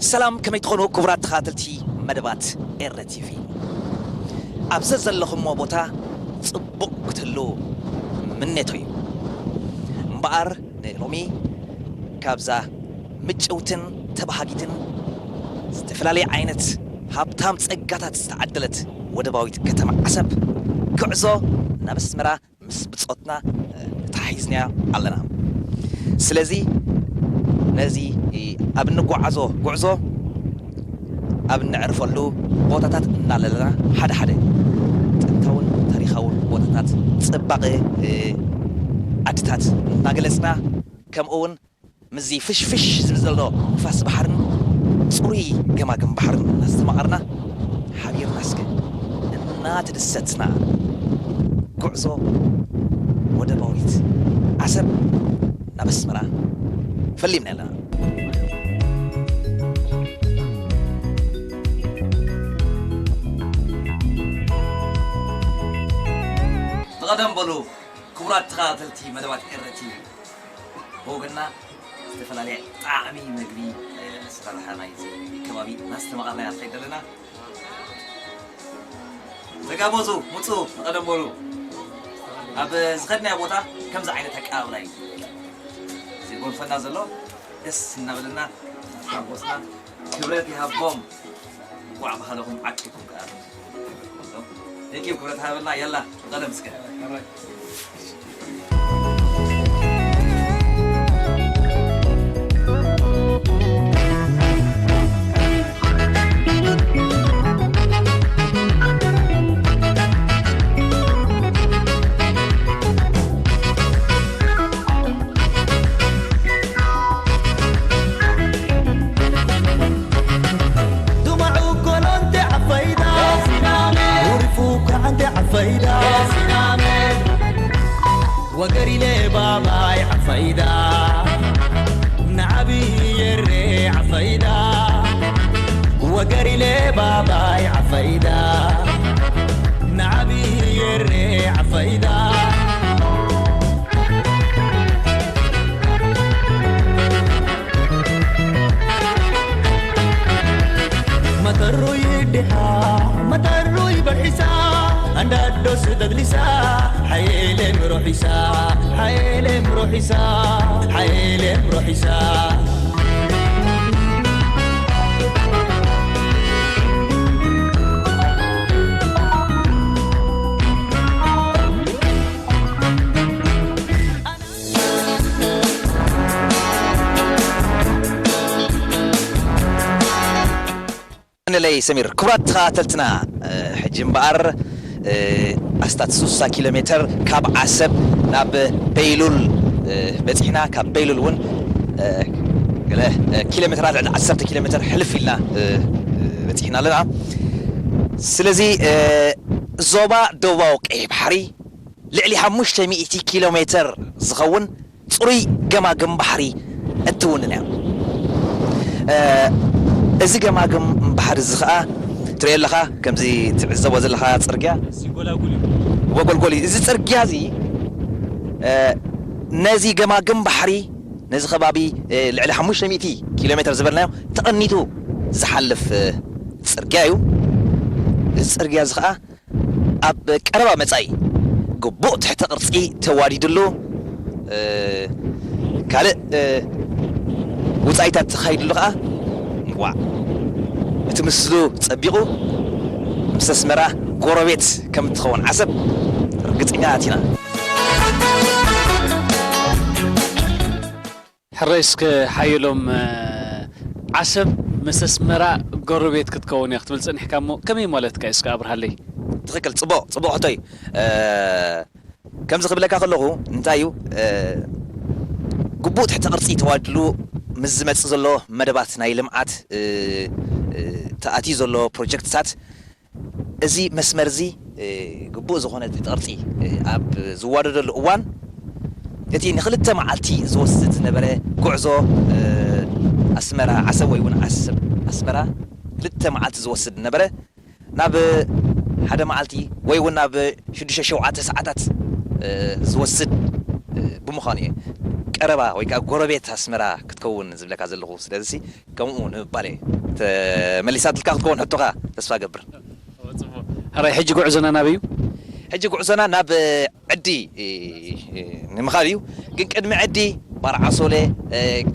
ሰላም፣ ከመይ ትኾኑ ክቡራት ተኸታተልቲ መደባት ኤረ ቲቪ? ኣብ ዘዘለኹምዎ ቦታ ጽቡቕ ክትህልዉ ምኔቶ እዩ። እምበኣር ንሎሚ ካብዛ ምጭውትን ተባሃጊትን ዝተፈላለየ ዓይነት ሃብታም ጸጋታት ዝተዓደለት ወደባዊት ከተማ ዓሰብ፣ ጉዕዞ ናብ ኣስመራ ምስ ብጾትና፣ እ፣ ተታሒዝናዮ ኣለና። ስለዚ ነዚ፣ እ፣ ኣብ እንጓዓዞ ጉዕዞ፣ ኣብ እነዕርፈሉ ቦታታት እናለለና፣ ሓደ ሓደ ጥንታውን ታሪኻውን ቦታታት፣ ጽባቐ፣ እ፣ ዓድታት እናገለጽና፣ ከምኡ እውን ምስዚ ፍሽፍሽ ዝብል ዘሎ ንፋስ ባሕርን ጽሩይ ገማግም ባሕርን እናስተማቐርና፣ ሓቢርና እስከ እናተደሰትና፣ ጉዕዞ ወደባዊት ዓሰብ ናብ ኣስመራ ፈሊምና ኣለና። ብቐደም በሉ ክቡራት ተኸታተልቲ መደባት ኤረ ቲቪ፣ ብወገንና ዝተፈላለየ ጣዕሚ መግቢ፣ እ፣ ኣሰራርሓ ናይዚ ከባቢ እናስተማቐርና ኢና ንኸይድ ዘለና። ተጋበዙ፣ ምፁ፣ ብቐደም በሉ። ኣብ ዝኸድናዮ ቦታ ከምዚ ዓይነት ኣቀባብላ እዩ ዘጎንፈና ዘሎ። ደስ እናበለና፣ ሓጎስና፣ ክብረት ይሃቦም። እንቋዕ ባህልኹም ዓቂብኩም ከኣ። Thank you፣ ክብረት ሃበልና። የላ፣ ቀደም እስከ። ዱማዑ ኮሎንቴ ዓፈይዳ፣ ውሪፉ ካዓንቴ ዓፈይዳ። ወገሪለ ባባይ ዓፈይዳ፣ ንዓቢ የሬ ዓፈይዳ። ወገሪለ ባባይ ዓፈይዳ፣ ንዓቢ የሬ ዓፈይዳ። መተሩይ ድሓ መተሩይ በርሒሳ፣ ኣንዳዶስ ተግሊሳ፣ ሓየለም ሮሒሳ፣ ሓየለም ሮሒሳ፣ ሓየለም ሮሒሳ። ንለይ ሰሚር። ክቡራት ተኸታተልትና፣ እ፣ ሕጂ እምበኣር፣ እ፣ ኣስታት ስሳ ኪሎ ሜተር ካብ ዓሰብ ናብ በይሉል፣ እ፣ በጺሕና። ካብ በይሉል እውን፣ እ፣ ገለ፣ እ፣ ኪሎ ሜተራት፣ ልዕሊ ዓሰርተ ኪሎ ሜተር ሕልፍ ኢልና፣ እ፣ እ፣ በጺሕና ኣለና። ስለዚ፣ እ፣ ዞባ ደቡባዊ ቀይሕ ባሕሪ ልዕሊ ሓሙሽተ ሚእቲ ኪሎ ሜተር ዝኸውን ጽሩይ ገማግም ባሕሪ እትውንን እያ። እ፣ እዚ ገማግም ባሕሪ እዚ ኸኣ ትርእዮ ኣለኻ፣ ከምዚ ትዕዘቦ ዘለኻ ጽርግያ እዚ ጎላጉል እዩ። ወጎልጎል እዩ። እዚ ጽርግያ እዚ፣ እ፣ ነዚ ገማግም ባሕሪ፣ ነዚ ከባቢ፣ እ፣ ልዕሊ ሓሙሽተ ሚእቲ ኪሎ ሜተር ዝበልናዮ ተቐኒቱ ዝሓልፍ፣ እ፣ ጽርግያ እዩ። እዚ ጽርግያ እዚ ኸኣ ኣብ ቀረባ መጻኢ ግቡእ ትሕተ ቅርጺ ተዋዲድሉ፣ እ፣ ካልእ፣ እ፣ ውጻኢታት ተኻይድሉ ከኣ፣ ዋእ፣ እቲ ምስሉ ጸቢቑ ምስ ኣስመራ ጎረቤት ከም እትኸውን ዓሰብ ርግጸኛታት ኢና። ሕራይ እስከ ሓየሎም፣ እ፣ ዓሰብ ምስ ኣስመራ ጎረቤት ክትከውን እያ ክትብል ጸኒሕካ እሞ ከመይ ማለትካ እዩ? እስከ ኣብርሃለይ። ትኽክል፣ ጽቡቕ፣ ጽቡቕ ሕቶ እዩ። እ፣ ከምዚ ክብለካ ከለኹ እንታይ እዩ፣ እ፣ ግቡእ ትሕተ ቅርጺ ተዋድሉ ምስ ዝመጽእ ዘሎ መደባት ናይ ልምዓት፣ እ፣ እ፣ ተኣትዩ ዘሎ ፕሮጀክትታት እዚ መስመር እዚ፣ እ፣ ግቡእ ዝኾነ ትሕተ ቅርጺ፣ እ፣ ኣብ ዝዋደደሉ እዋን፣ እቲ ንኽልተ መዓልቲ ዝወስድ ዝነበረ ጉዕዞ፣ እ፣ ኣስመራ ዓሰብ ወይ እውን ዓሰብ ኣስመራ ክልተ መዓልቲ ዝወስድ ዝነበረ፣ ናብ ሓደ መዓልቲ ወይ እውን ናብ ሽዱሽተ ሸውዓተ ሰዓታት፣ እ፣ ዝወስድ፣ እ፣ ብምዃኑ እዩ። ቀረባ ወይ ከዓ ጎረቤት ኣስመራ ክትከውን ዝብለካ ዘለኹ። ስለዚ ከምኡ ንምባል እየ። ተመሊሳትልካ ክትከውን ሕቶኻ ተስፋ ገብር። ሕራይ፣ ሕጂ ጉዕዞና ናበይ እዩ? ሕጂ ጉዕዞና ናብ ዕዲ ንምኻድ እዩ። ግን ቅድሚ ዕዲ ባርዓሶለ፣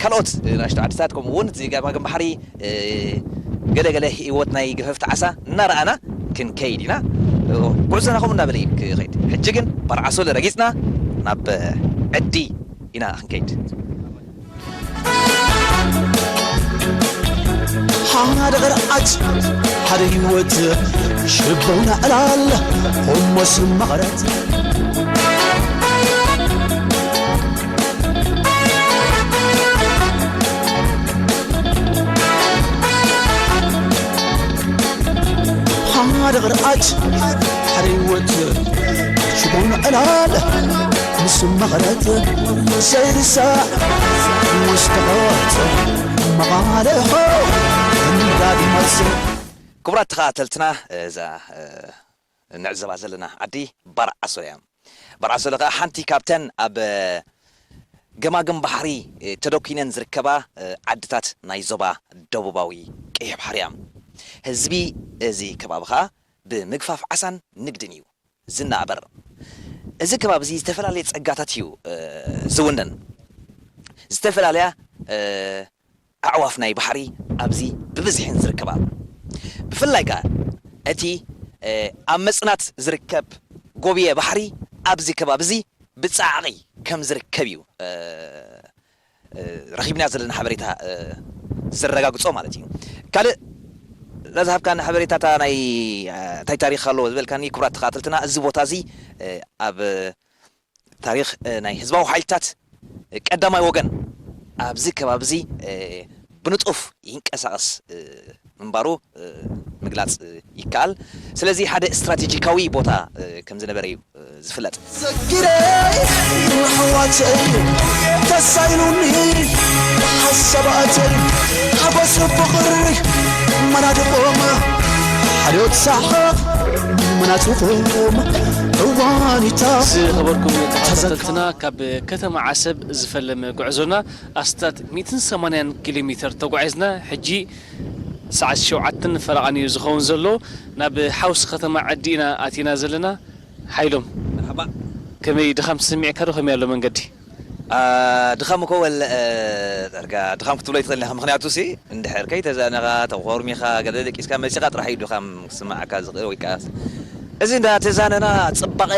ካልኦት ናሽቶ ዓድታት፣ ከምኡ እውን እዚ ገማግም ባሕሪ፣ ገለገለ ህይወት ናይ ገፈፍቲ ዓሳ እናረኣና ክንከይድ ኢና። ጉዕዞና ከምኡ እናበለ እዩ ክኸይድ። ሕጂ ግን ባርዓሶለ ረጊፅና ናብ ዕዲ ኢና ክንከይድ። ሓደ ቅርዓት፣ ሓደ ህይወት፣ ሽበውና ዕላል፣ ሆሞስ መቐረት። ሓደ ቅርዓት፣ ሓደ ህይወት፣ ሽቦን ዕላል ምስ መቐረት ዘይርሳዕ ውስጥቐት መቓልሖ እንዳዲመስ። ክቡራት ተኸታተልትና፣ እዛ፣ እ፣ ንዕዘባ ዘለና ዓዲ ባርዓሶ እያ። ባርዓሶ ከኣ ሓንቲ ካብተን ኣብ፣ እ፣ ገማግም ባሕሪ፣ እ፣ ተደኲነን ዝርከባ፣ እ፣ ዓድታት ናይ ዞባ ደቡባዊ ቀይሕ ባሕሪ እያ። ህዝቢ እዚ ከባቢ ከኣ ብምግፋፍ ዓሳን ንግድን እዩ ዝናበር። እዚ ከባቢ እዚ ዝተፈላለየ ጸጋታት እዩ፣ እ፣ ዝውንን። ዝተፈላለያ፣ እ፣ ኣዕዋፍ ናይ ባሕሪ ኣብዚ ብብዝሕን ዝርከባ። ብፍላይ ከኣ እቲ፣ እ፣ ኣብ መጽናት ዝርከብ ጎብየ ባሕሪ ኣብዚ ከባቢ እዚ ብጻዕቒ ከም ዝርከብ እዩ፣ እ፣ እ፣ ረኺብና ዘለና ሓበሬታ፣ እ፣ ዘረጋግጾ ማለት እዩ። ካልእ ዝሃብካኒ ሓበሬታታ ናይ፣ እ፣ እንታይ ታሪኽ ኣለዎ ዝበልካኒ፣ ክቡራት ተኸታተልትና፣ እዚ ቦታ እዚ፣ እ፣ ኣብ ታሪኽ፣ እ፣ ናይ ህዝባዊ ሓይልታት ቀዳማይ ወገን ኣብዚ ከባቢ እዚ፣ እ፣ ብንጡፍ ይንቀሳቐስ፣ እ፣ ምንባሩ፣ እ፣ ምግላጽ፣ እ፣ ይከኣል። ስለዚ ሓደ ስትራቴጂካዊ ቦታ፣ እ፣ ከም ዝነበረ እዩ፣ እ፣ ዝፍለጥ። ዘኪረይ ንሕዋተይ ተሳኢሉኒ ሓሳባተይ ሓጎስ ፍቕሪ መናድቖም ሓልዮት ሳሓቕ መናጽፎም እዋኒታ ዝኸበርኩም ተኸታተልትና፣ ካብ ከተማ ዓሰብ ዝፈለመ ጉዕዞና ኣስታት ሚእትን ሰማንያን ኪሎ ሜትር ተጓዒዝና፣ ሕጂ ሰዓት ሸውዓተን ፈረቓን እዩ ዝኸውን ዘሎ። ናብ ሓውሲ ከተማ ዓዲ ኢና ኣቲና ዘለና። ሓይሎም፣ መርሓባ። ከመይ፣ ድኻም ትስምዐካ ዶ? ከመይ ኣሎ መንገዲ? አ፣ ድኻም እኮ ወል፣ እ፣ ዳርጋ ድኻም ክትብሎ ኣይትኽእልን ኢኻ። ምኽንያቱ ሲ፣ እንድሕር ከይተዛነኻ፣ ተኾርሚኻ፣ ገለ ደቂስካ መጺኻ ጥራሕ እዩ ድኻም ክስምዓካ ዝኽእል። ወይ ከኣ እዚ እንዳተዛነና ጽባቐ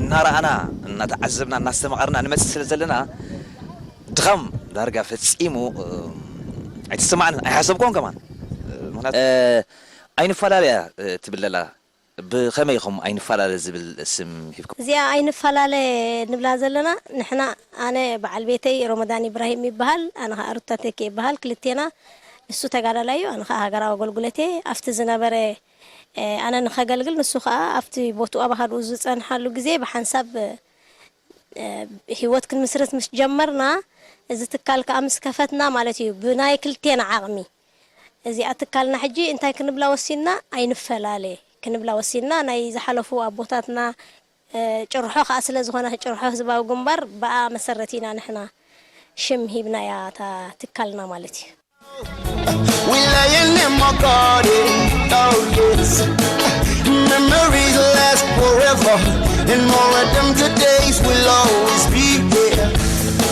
እናረኣና፣ እናተዓዘብና፣ እናስተማቐርና ንመጽእ ስለ ዘለና፣ ድኻም ዳርጋ ፈጺሙ፣ እ፣ ኣይትስማዕን፣ ኣይሓሰብኩዎን ከማን። እ፣ ምኽንያቱ፣ እ፣ ኣይንፈላለያ፣ እ፣ ትብል ዘላ። ብኸመይ ኢኹም ኣይንፈላለ ዝብል ስም ሂብኩም? እዚኣ ኣይንፈላለ ንብላ ዘለና ንሕና፣ ኣነ በዓል ቤተይ ሮመዳን ኢብራሂም ይበሃል፣ ኣነ ኸዓ ሩታ ተኪ ይበሃል። ክልቴና፣ ንሱ ተጋዳላይ እዩ፣ ኣነ ኸዓ ሃገራዊ ኣገልግሎት እየ። ኣብቲ ዝነበረ፣ እ፣ ኣነ ንኸገልግል፣ ንሱ ኸዓ ኣብቲ ቦትኡ ኣብ ኣሃዱኡ ዝጸንሓሉ ግዜ ብሓንሳብ፣ እ፣ ህይወት ክንምስርት ምስ ጀመርና፣ እዚ ትካል ከኣ ምስ ከፈትና ማለት እዩ፣ ብናይ ክልቴና ዓቕሚ እዚኣ ትካልና ሕጂ እንታይ ክንብላ ወሲንና? ኣይንፈላለ ክንብላ ወሲንና። ናይ ዝሓለፉ ኣቦታትና፣ እ፣ ጭርሖ ከኣ ስለ ዝኾነ፣ ጭርሖ ህዝባዊ ግንባር ብኣ መሰረት ኢና ንሕና ሽም ሂብናያ እታ ትካልና ማለት እዩ። We laying in my garden, oh yes. Memories last forever, and all of them todays will always be here.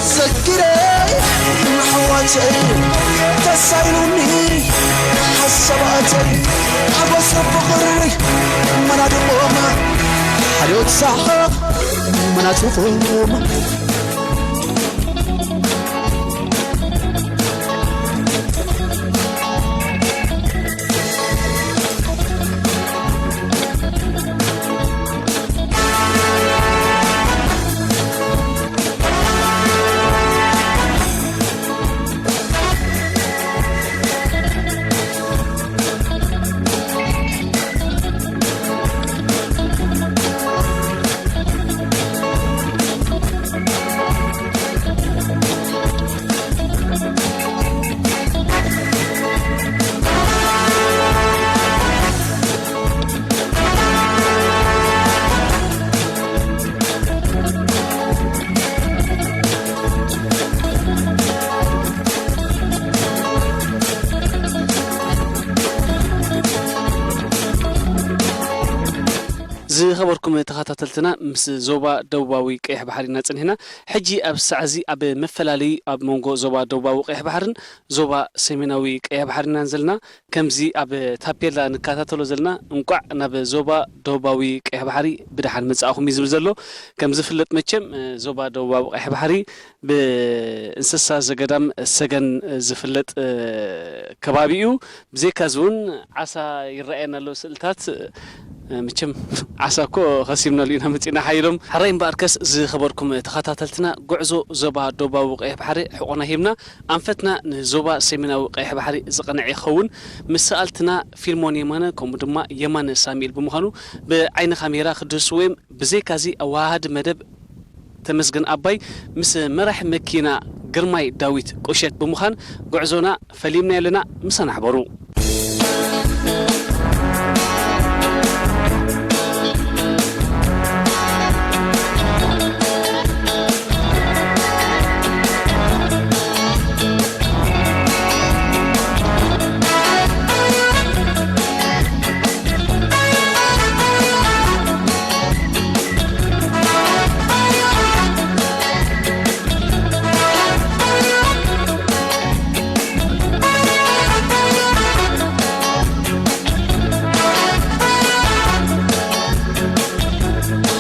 ዘኪረ ንሕዋተይ ተሳኢሉኒ ሓሳባተይ ሓጎስ ፍቕሪ መናድቖም ሓልዮት ሳሓቕ መናጽፎም። ዝኸበርኩም ተኸታተልትና፣ ምስ ዞባ ደቡባዊ ቀይሕ ባሕሪ ኢና ጸኒሕና። ሕጂ ኣብ ሰዓዚ ኣብ መፈላለዩ ኣብ መንጎ ዞባ ደቡባዊ ቀይሕ ባሕርን ዞባ ሰሜናዊ ቀይሕ ባሕርን ኢና ዘለና። ከምዚ ኣብ ታፔላ ንከታተሎ ዘለና፣ እንቋዕ ናብ ዞባ ደቡባዊ ቀይሕ ባሕሪ ብደሓን መጻእኹም እዩ ዝብል ዘሎ። ከም ዝፍለጥ መቸም፣ እ፣ ዞባ ደቡባዊ ቀይሕ ባሕሪ ብእንስሳ ዘገዳም ሰገን ዝፍለጥ፣ እ፣ ከባቢ እዩ። ብዘይካዚ እውን ዓሳ ይረኣየና ኣሎ ስእልታት። እ፣ መቸም ዓሳ እኮ ከሲብናሉ ኢና መጺና ሓይሎም። ሕራይ እምበኣርከስ ዝኸበርኩም ተኸታተልትና፣ ጉዕዞ ዞባ ደቡባዊ ቀይሕ ባሕሪ ሕቖና ሂብና ኣንፈትና ንዞባ ሰሜናዊ ቀይሕ ባሕሪ ዝቐንዐ ይኸውን። ምስ ሰኣልትና ፊልሞን የማነ ከምኡ ድማ የማነ ሳሙኤል ብምዃኑ ብዓይኒ ካሜራ ክድህስዎ እዮም። ብዘይካዚ ኣወሃሃዲ መደብ ተመስገን ኣባይ ምስ መራሒ መኪና ግርማይ ዳዊት ቁሸት ብምዃን ጉዕዞና ፈሊምና ኣለና። ምሳና ሕበሩ።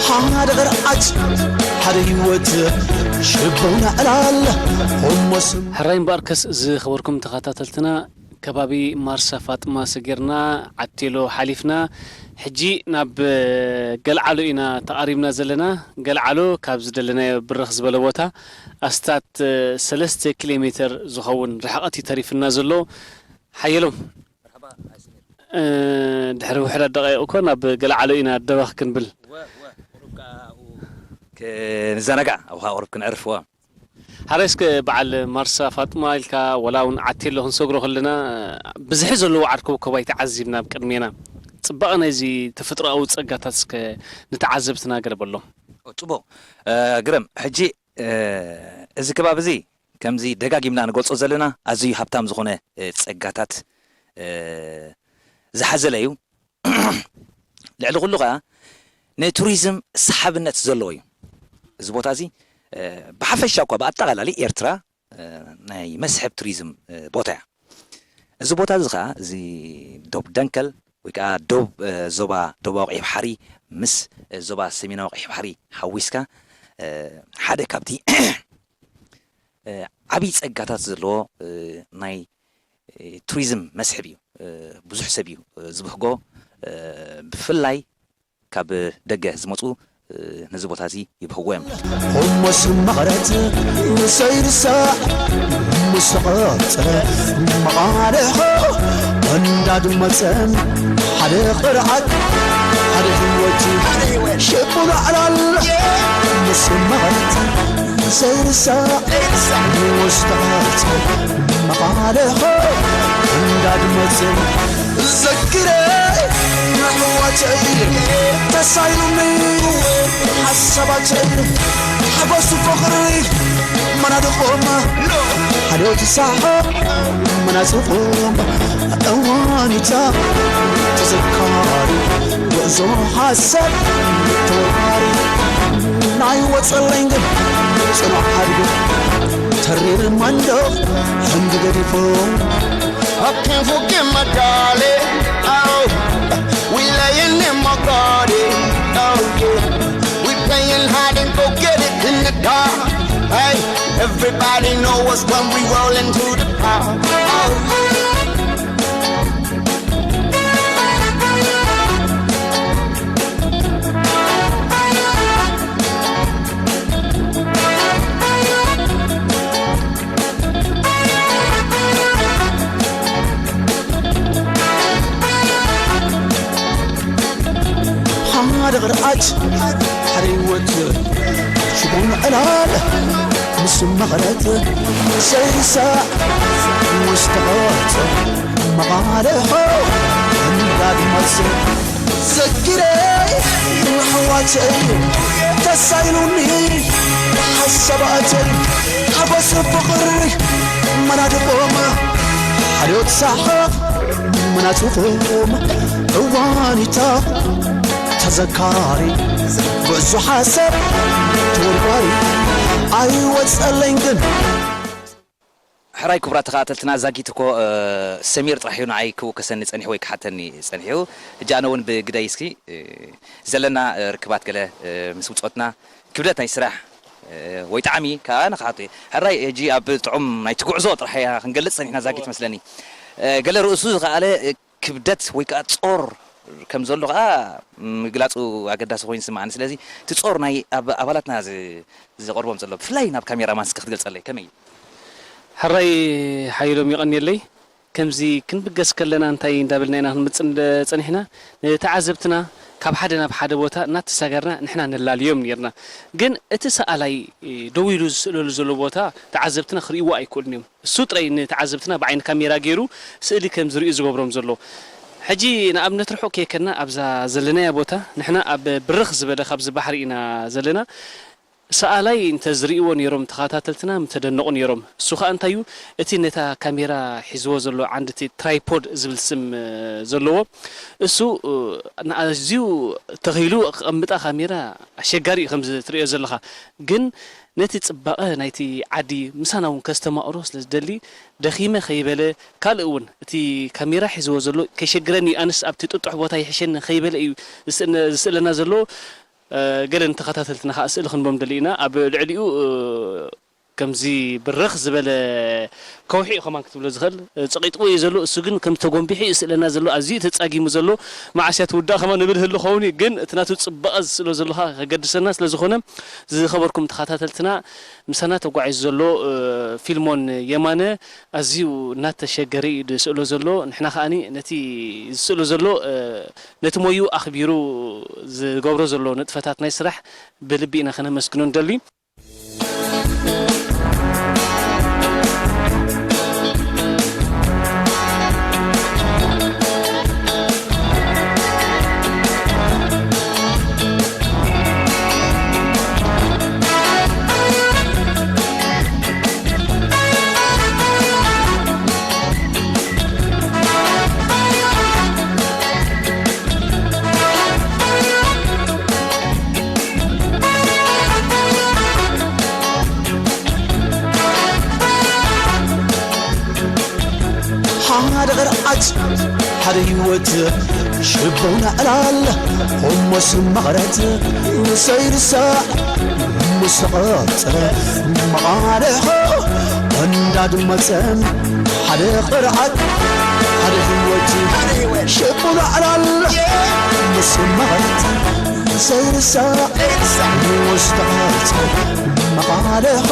ሓደ ቅርዓት፣ ሓደ ህይወት፣ ሽቦና ዕላል፣ ሆሞስ። ሕራይ እምበኣርከስ ዝኸበርኩም ተኸታተልትና፣ ከባቢ ማርሳ ፋጥማ ሰጊርና፣ ዓቴሎ ሓሊፍና፣ ሕጂ ናብ ገልዓሎ ኢና ተቓሪብና ዘለና። ገልዓሎ ካብ ዝደለናዮ ብርኽ ዝበለ ቦታ ኣስታት ሰለስተ ኪሎ ሜትር ዝኸውን ርሕቐት እዩ ተሪፍና ዘሎ። ሓየሎም፣ እ፣ ድሕሪ ውሕዳት ደቃይቕ እኮ ናብ ገልዓሎ ኢና ደበኽ ክንብል። ክንዘናጋዕ ኣብኻ ቁሩብ ክነዕርፍ። እዋ። ሓራይ እስከ በዓል ማርሳ ፋጥማ ኢልካ ወላ እውን ዓቴሎ ክንሰግሮ ከለና ብዝሒ ዘለዎ ዓርከብ ኮባይ ተዓዚብና ኣብ ቅድሜና። ጽባቐ ናይዚ ተፈጥሮኣዊ ጸጋታት እስከ ንተዓዘብትና ገለ በሎም። ኦ፣ ጽቡቕ። እ፣ ግርም፣ ሕጂ፣ እ፣ እዚ ከባቢ እዚ ከምዚ ደጋጊምና ንገልጾ ዘለና ኣዝዩ ሃብታም ዝኾነ፣ እ፣ ጸጋታት፣ እ፣ ዝሓዘለ እዩ። ልዕሊ ኩሉ ኸኣ ንቱሪዝም ሰሓብነት ዘለዎ እዩ። እዚ ቦታ እዚ፣ እ፣ ብሓፈሻ እኳ ብኣጠቓላሊ ኤርትራ፣ እ፣ ናይ መስሕብ ቱሪዝም፣ እ፣ ቦታ እያ። እዚ ቦታ እዚ ኸኣ እዚ ዶብ ደንከል ወይ ከኣ ዶብ፣ እ፣ ዞባ ደቡባዊ ቀይሕ ባሕሪ ምስ፣ እ፣ ዞባ ሰሜናዊ ቀይሕ ባሕሪ ሓዊስካ፣ እ፣ ሓደ ካብቲ እ፣ ዓብዪ ጸጋታት ዘለዎ፣ እ፣ ናይ፣ እ፣ ቱሪዝም መስሕብ እዩ። እ፣ ብዙሕ ሰብ እዩ፣ እ፣ ዝብህጎ። እ፣ ብፍላይ ካብ ደገ ዝመጹ፣ እ፣ ነዚ ቦታ እዚ ይብህግዎ እዮም። እሞ ስም መቐረት ዘይርሳዕ ምስ ተቐጸረ መቓልሖ እንዳድመጸን ሓደ ቅርዓት ሓደ ህይወት ሽቡን ኣዕላል ምስ መቐረት ዘይርሳዕ ውስጣት መቓልሖ እንዳድመጽን ዘኪረ ኣሕዋተይ ተሳኢሉኒ ሓሳባተይ ሓጎስ ፍቕሪ መናድቖም ሓልዮት ሳሖ መናጽቖም እዋኒታ ተዘካሪ ጉዕዞ ሓሳብ ተወቃሪ ናይ ወጸለኝ ግን ጽኑዕ ሓድጊ ተሪር መንደቕ ሕንዲ ገዲፎ I can't forget my darling. Oh, we laying in my garden. Oh, yeah. We playing hide and go get it in the dark. Hey, everybody know us when we roll into the park. Oh, ሓደ ቅርዓት ሓደ ህይወት ሽቦን ዕላል ምስ መቐረት ዘይርሳዕ ውስተ ቐርጸ መቓልሖ እንዳድመጽ ዘኪረይ ኣሕዋተይ ተሳኢሉኒ ሓሳባተይ ሓጎስ ፍቕሪ መናድቖም ሓልዮት ሳሓቕ መናጽቖም እዋኒታ ተዘካሪ ብዙሓ ሰብ ተወርዋሪ ኣይወጸለይን ግን። ሕራይ ክቡራት ተኸታተልትና፣ ዛጊት እኮ ሰሚር ጥራሕ እዩ ንዓይ ክውከሰኒ ጸኒሑ ወይ ክሓተኒ ጸኒሑ። ሕጂ ኣነ እውን ብግደይ እስኪ ዘለና ርክባት ገለ ምስ ብጾትና ክብደት ናይ ስራሕ ወይ ጣዕሚ ከኣ ንኽሓቶ እየ። ሕራይ ሕጂ ኣብ ጥዑም ናይቲ ጉዕዞ ጥራሕ እያ ክንገልጽ ጸኒሕና ዛጊት መስለኒ። ገለ ርእሱ ዝኸኣለ ክብደት ወይ ከኣ ጾር ከም ዘሎ ከኣ ምግላጹ ኣገዳሲ ኮይኑ ይስምዓኒ። ስለዚ እቲ ጾር ናይ ኣብ ኣባላትና ዝ- ዘቐርቦም ዘሎ ብፍላይ ናብ ካሜራማን እስከ ክትገልጸለይ ከመይ እዩ? ሕራይ ሓይሎም የቐንየለይ። ከምዚ ክንብገስ ከለና እንታይ እንዳበልና ኢና ክንምፅእ ጸኒሕና? ንተዓዘብትና ካብ ሓደ ናብ ሓደ ቦታ እናተሳገርና ንሕና ነላልዮም ነርና። ግን እቲ ሰኣላይ ደው ኢሉ ዝስእለሉ ዘሎ ቦታ ተዓዘብትና ክርእይዎ ኣይክእሉን እዮም። እሱ ጥራይ ንተዓዘብትና ብዓይኒ ካሜራ ገይሩ ስእሊ ከም ዝርእዩ ዝገብሮም ዘሎ። ሕጂ ንኣብነት ርሑቕ ከየከና ኣብዛ ዘለናያ ቦታ ንሕና ኣብ ብርኽ ዝበለ ካብዚ ባሕሪ ኢና ዘለና። ሰኣላይ እንተዝርእይዎ ነይሮም ተኸታተልትና ምተደነቑ ነይሮም። እሱ ኸኣ እንታይ እዩ እቲ ነታ ካሜራ ሒዝዎ ዘሎ ዓንዲ እቲ ትራይፖድ ዝብል ስም ዘለዎ እሱ ንኣዝዩ ተኺሉ ክቐምጣ ካሜራ ኣሸጋሪ እዩ ከምዚ ትርእዮ ዘለኻ። ግን ነቲ ጽባቐ ናይቲ ዓዲ ምሳና እውን ከስተማቕሮ ስለ ዝደሊ ደኺመ ከይበለ ካልእ እውን እቲ ካሜራ ሒዝዎ ዘሎ ከይሸግረኒ ኣነስ ኣብቲ ጥጡሕ ቦታ ይሕሸኒ ከይበለ እዩ ዝስእለና ዘሎ። ገለ ንተኸታተልትና ከዓ ስእሊ ክንቦም ደሊ ኢና ኣብ ልዕሊኡ ከምዚ ብርኽ ዝበለ ከውሒ እዩ ከማን ክትብሎ ዝኽእል ጸቂጥዎ እዩ ዘሎ። እሱ ግን ከም ተጎንቢሑ እዩ ስእለና ዘሎ። ኣዝዩ ተጻጊሙ ዘሎ። መዓስ እያ ትውዳእ ከማን ንብል ህሉ ኸውን እዩ። ግን እቲ ናቱ ጽባቐ ዝስእሎ ዘሎ ከዓ ከገድሰና ስለ ዝኾነ ዝኸበርኩም ተኸታተልትና ምሳና ተጓዒዙ ዘሎ ፊልሞን የማነ ኣዝዩ እናተሸገረ እዩ ዝስእሎ ዘሎ። ንሕና ከዓኒ ነቲ ዝስእሎ ዘሎ ነቲ ሞዩ ኣኽቢሩ ዝገብሮ ዘሎ ንጥፈታት ናይ ስራሕ ብልቢ ኢና ከነመስግኖ ንደሊ። ሓደ ቕርዓት ሓደ ህይወት ሽቦና ዕላል እሞስ መቕረት ንሰይርሳዕ ምስ ተቐጸረ መቓልሖ እንዳድመጸን ሓደ ቕርዓት ሓደ ህይወት ሽቦና ዕላል ምስ መቐረት ንሰይርሳዕ ምስ ተቐጸረ መቓልሖ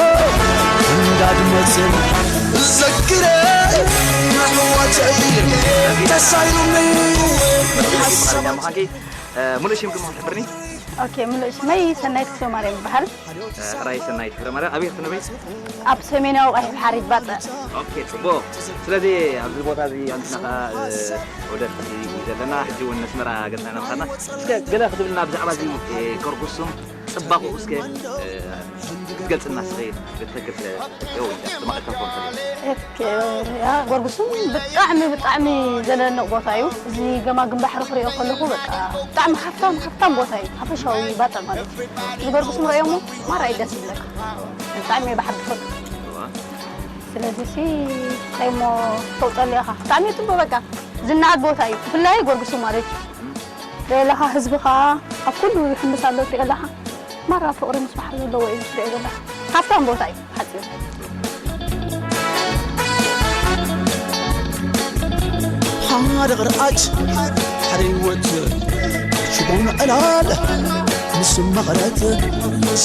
እንዳድመጸን ዘክረ ኣሕዋተይ ተሳኢሉኒ ሓሳብ ምዃንኪ ሙሉእ ሽምኪ ምዃን ትሕብርኒ? ኦኬ፣ ምሉእ ሽመይ ሰናይት ክፍለማርያም ይበሃል። ራይ ሰናይት ክፍለማርያም ኣበይ ክትነብሪ? ኣብ ሰሜናዊ ቀይሕ ባሕሪ ባጽዕ። ኦኬ፣ ጽቡቕ። ስለዚ ኣብዚ ቦታ እዚ ኣንትና ኸዓ ዑደት እዩ ዘለና። ሕጂ እውን ነስመራ ገጽና ኢና ምኻድና። እስከ ገለ ክትብልና ብዛዕባ እዚ ጎርጉሱም ጽባቕኡ እስከ ክትገልጽልና እስኺ ብትኽክል ዮ ኢልካ ማይክሮፎን ፈሊጥ። ኦኬ፣ ያ ጎርጉሱም ብጣዕሚ ብጣዕሚ ዘደንቕ ቦታ እዩ። እዚ ገማግም ባሕሪ ክሪኦ ከለኹ በቃ ብጣዕሚ ሃፍታም ሃፍታም ቦታ እዩ። ሓፈሻዊ ባጽዕ ማለት እዩ። እዚ ጎርጉሱም ርእዮሞ ማራ እዩ ደስ ዝብለካ። ብጣዕሚ እየ ብሓቂ ፈቱ። ስለዚ ሲ እንታይ እሞ ተውፀሉ ኢኻ። ብጣዕሚ እዩ ፅቡቅ በቃ ዝነኣድ ቦታ እዩ። ብፍላይ ጎርጉሱም ማለት እዩ። ርእየለኻ ህዝብኻ ኣብ ኩሉ ይሕምስ ኣሎ ትሪኦ ኣለኻ። ማራ ፍቕሪ ምስ ባሕሪ ዘለዎ እዩ ትሪኦ ዘለኻ። ሃፍታም ቦታ እዩ ሓፂሩ። ሓደ ቕርዓት ሓደ ህይወት ሽቦን ዕላል ምስ መቐረት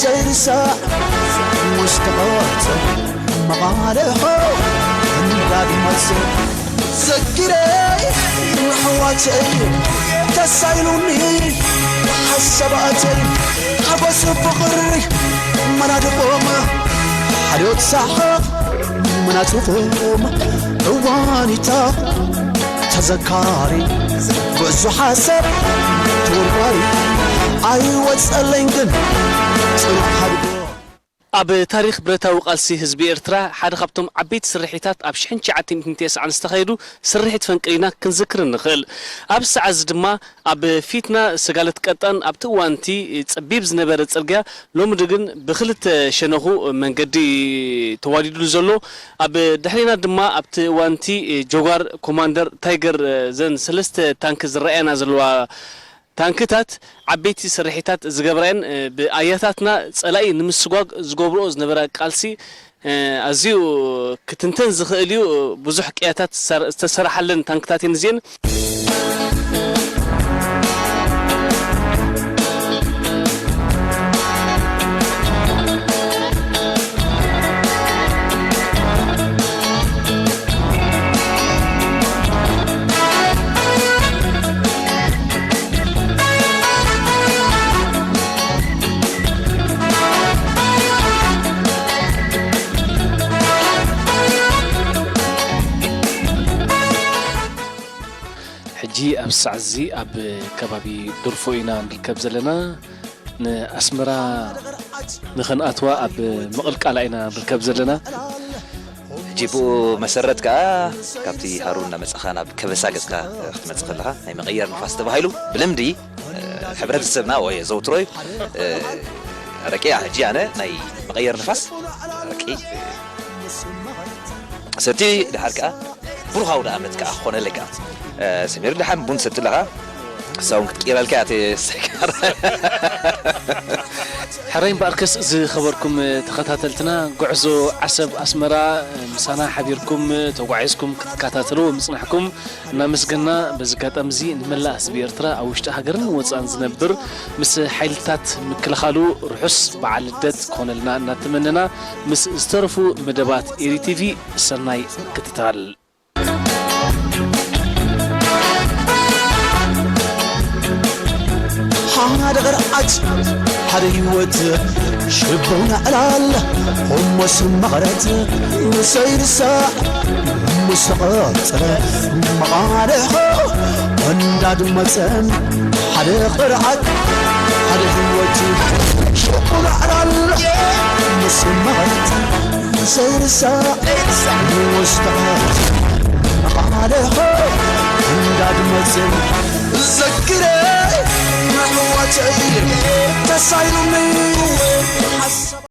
ዘይርሳዕ ውስጥ ቐርጽ መቓልሖ እንዳድመጽ ዘኪረይ ኣሕዋተይ ተሳኢሉኒ ሓሳባተይ ሓጎስ ፍቕሪ መናድቖም ሓልዮት ሰሓቕ መናጽፎም እዋኒታ ተዘካሪ ብዙሓ ሰብ ተወርዋሪ ኣይወጸለይን ግን ጽኑዕ ሓድጎ ኣብ ታሪኽ ብረታዊ ቃልሲ ህዝቢ ኤርትራ ሓደ ካብቶም ዓበይቲ ስርሒታት ኣብ ሽሕን ትሽዓተ ሚእትን ተስዓን ዝተኻየዱ ስርሒት ፈንቅል ኢና ክንዝክር እንኽእል። ኣብዚ ሰዓት እዚ ድማ ኣብ ፊትና ስጋለት ቀጣን ኣብቲ እዋንቲ ጸቢብ ዝነበረ ጽርግያ ሎሚ ግን ብኽልተ ሸነኹ መንገዲ ተዋዲድሉ ዘሎ፣ ኣብ ድሕሬና ድማ ኣብቲ እዋንቲ ጆጓር ኮማንደር ታይገር ዘን ሰለስተ ታንክ ዝረኣያና ዘለዋ ታንክታት ዓበይቲ ስርሒታት ዝገብራ እየን። ብኣያታትና ጸላኢ ንምስጓግ ዝገብርኦ ዝነበራ ቃልሲ ኣዝዩ ክትንተን ዝኽእል እዩ። ብዙሕ ቅያታት ዝተሰር-፣ ዝተሰርሓለን ታንክታት እየን እዚኤን። ሕጂ ኣብ ሰዓት እዚ ኣብ ከባቢ ዱርፎ ኢና ንርከብ ዘለና። ንኣስመራ ንኸንኣትዋ ኣብ ምቕልቃላ ኢና ንርከብ ዘለና። ሕጂ ብኡ መሰረት ከኣ ካብቲ ሃሩር እናመጻኻ ናብ ከበሳ ገጽካ ክትመጽእ ከለኻ ናይ መቐየር ንፋስ ተባሂሉ ብልምዲ፣ እ፣ ሕብረተሰብና ወይ ዘውትሮ እዩ። እ፣ ኣረቂ እያ። ሕጂ ኣነ ናይ መቐየር ንፋስ ኣረቂ፣ እ፣ ሰቲ ድሓር ከኣ ብሩኽ ኣውደ ኣመት ከኣ ክኾነለይ ከኣ። እ፣ ሰሚር ደሓን ቡን ትሰቲ ኣለኻ? እሳ እውን ክትቅይረልካ እያ እቲ ሰጋር። ሕራይ እምበኣርከስ ዝኸበርኩም ተኸታተልትና፣ ጉዕዞ ዓሰብ ኣስመራ ምሳና ሓቢርኩም ተጓዒዝኩም ክትከታተልዎ ምጽናሕኩም እናመስገና፣ በዚ ኣጋጣሚ እዚ ንመላእ ህዝቢ ኤርትራ ኣብ ውሽጢ ሃገርን ወጻእን ዝነብር ምስ ሓይልታት ምክልኻሉ ርሑስ በዓል ልደት ክኾነልና እናተመነና፣ ምስ ዝተረፉ መደባት ኤሪ ቲቪ ሰናይ ምክትታል። ሓደ ቅርዓት፣ ሓደ ህይወት፣ ሽቦና ዕላል፣ ሑሞስ መቐረት፣ ንሰይርሳዕ ምስ ተቐጸረ፣ መቓልሖ እንዳድመጸ፣ ሓደ ቅርዓት፣ ሓደ ህይወት፣ ሽቦና ዕላል፣ ሑሞስ መቐረት፣ ዘይርሳዕ ውስጣ መቓልሖ እንዳድመጽን ዘክረ ንሕዋተይ ተሳኢሉኒ ሓሳብ